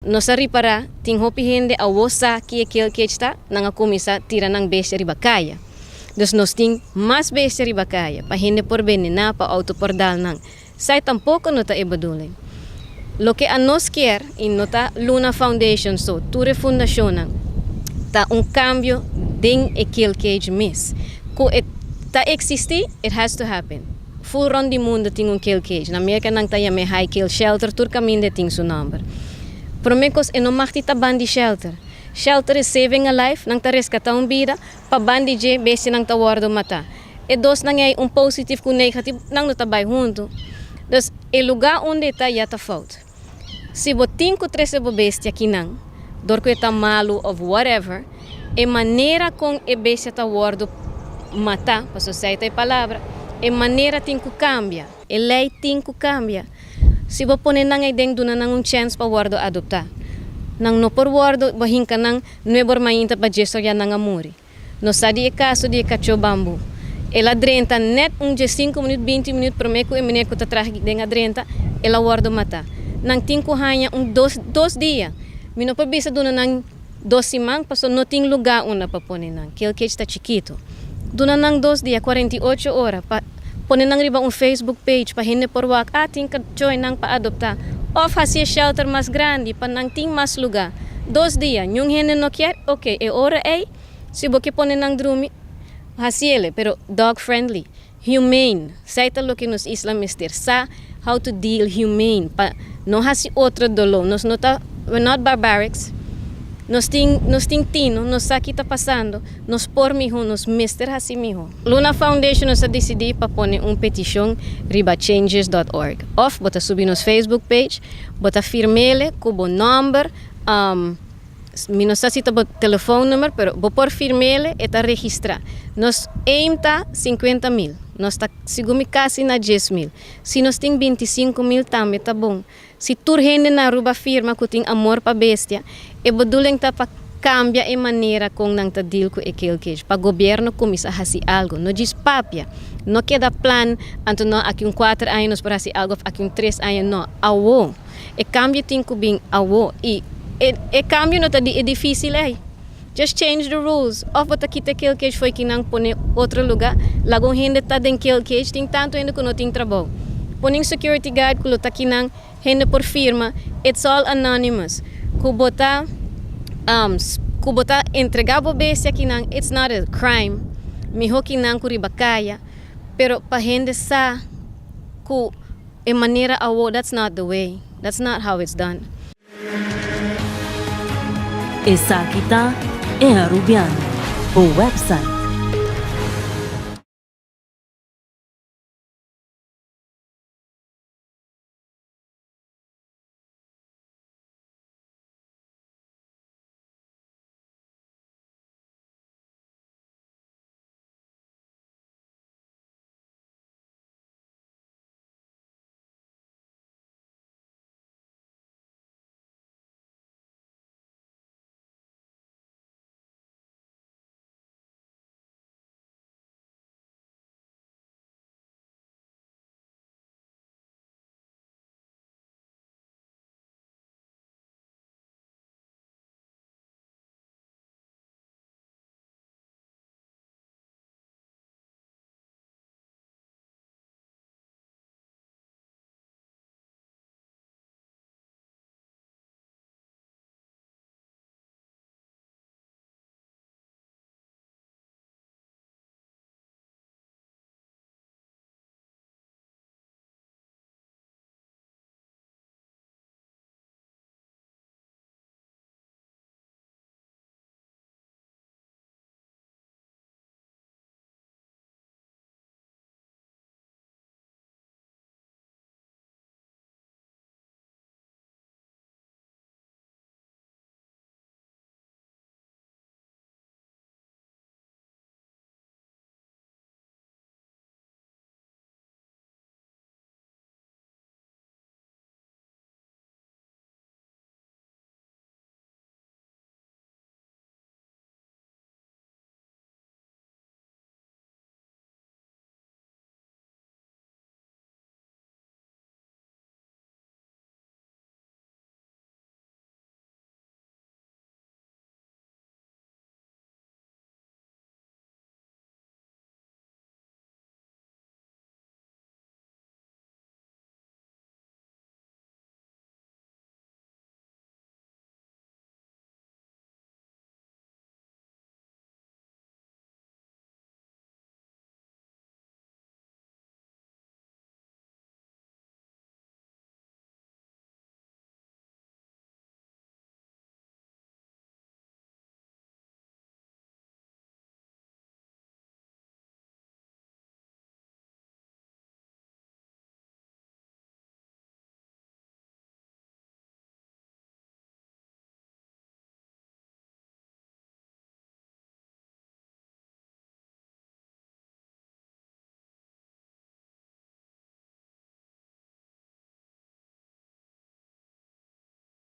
Nos a ripara, tin hopi hende awo sa ki e kill cage ta, nan a cuminsa tira nan bestia riba caya. Dus nos tin mas bestia riba caya, pa hende por venena, pa auto por dal nan. Esey tampoco no ta e bedoeling. Loke anos kier, y no ta Luna Foundation so, tur e fundacionnan, ta un cambio den e kill cage mes. Cu e ta existi, it has to happen. Full rond di mundo tin un kill cage. Na Merca nan ta yam'e high kill shelter, tur caminda tin su nomber. Prome cos, e no mag di ta bandi shelter. Shelter is saving a life, nan ta rescata un bida, pa bandi dje, bestia nan ta wordo mata. E dos nan ey un positief cu negatief, nan no ta bay hunto. Dus, e lugar unda ta ya ta fout. Si bo tin cu trece bo bestia akinan, door cu e ta malo of whatever, e manera con e bestia ta wordo mata, paso esey ta e palabra, e manera tin cu cambia. E ley tin cu cambia. Si bo pone nan ey den duna nan un chance pa wordo adopta. Nan no por wordo bo hinca nan 9 or mainta pa 10 or ya nan a muri. Nos sa di e caso di e cacho Bambu. El a drenta net un 5 minuut, 20 minuut, prome cu e meneer cu ta traha den a drenta, el a wordo mata. Nan tin cu haña un 2 dia. Mi no por bisa duna nan 2 siman, paso no tin lugar unda pa pone nan. Kill cage ta chikito. Duna nan 2 dia, 48 ora, pa pone nan riba un Facebook page, pa hende por wak, ah, tin cacho nan pa adopta. Of haci shelter mas grandi, pa nan tin mas lugar. 2 dia, ningun hende no kier, ok, e ora ey, si bo ke pone nan drumi, haciele, pero dog friendly, humane. Esey ta loke nos isla mester sa how to deal humane, pa no haci otro dolor. Nos no ta, we're not barbarics. Nos tin tino, nos sa kico ta pasando, nos por miho, nos mester haci miho. Luna Foundation nos a dicidi pa pone un peticion riba changes.org. Of bo ta subi nos Facebook page, bo ta firm'e cu bo nomber, mi no sa si ta bo telefoon nummer, pero bo por firm'e y ta registra. Nos aim ta 50 mil. Nos ta segun mi casi na 10 mil. Si nos tin 25 mil tambe ta bon. Si tur hende na Aruba firma cu tin amor pa bestia, e bedoeling ta pa cambia e manera con nan ta deal cu e kill cage. Pa gobierno cuminsa haci algo. No djis papia. No keda plan, anto no aki un 4 aña nos por haci algo, aki un 3 aña, no. Awo. E cambio tin cu bin awo. Y e cambio no ta di, e dificil ey. Just change the rules. Of bo ta kita kill cage fo'i akinan pone otro lugar. Laga un hende ta den kill cage, tin tanto hende cu no tin trabou. Pone un security guard cu lo ta akinan, hende por firma. It's all anonymous. Cu bo ta entrega bo bestia akinan, it's not a crime. Miho akinan cu riba caya. Pero pa hende sa cu e manera awo, that's not the way. That's not how it's done. Esaki ta E Arubiano, e website.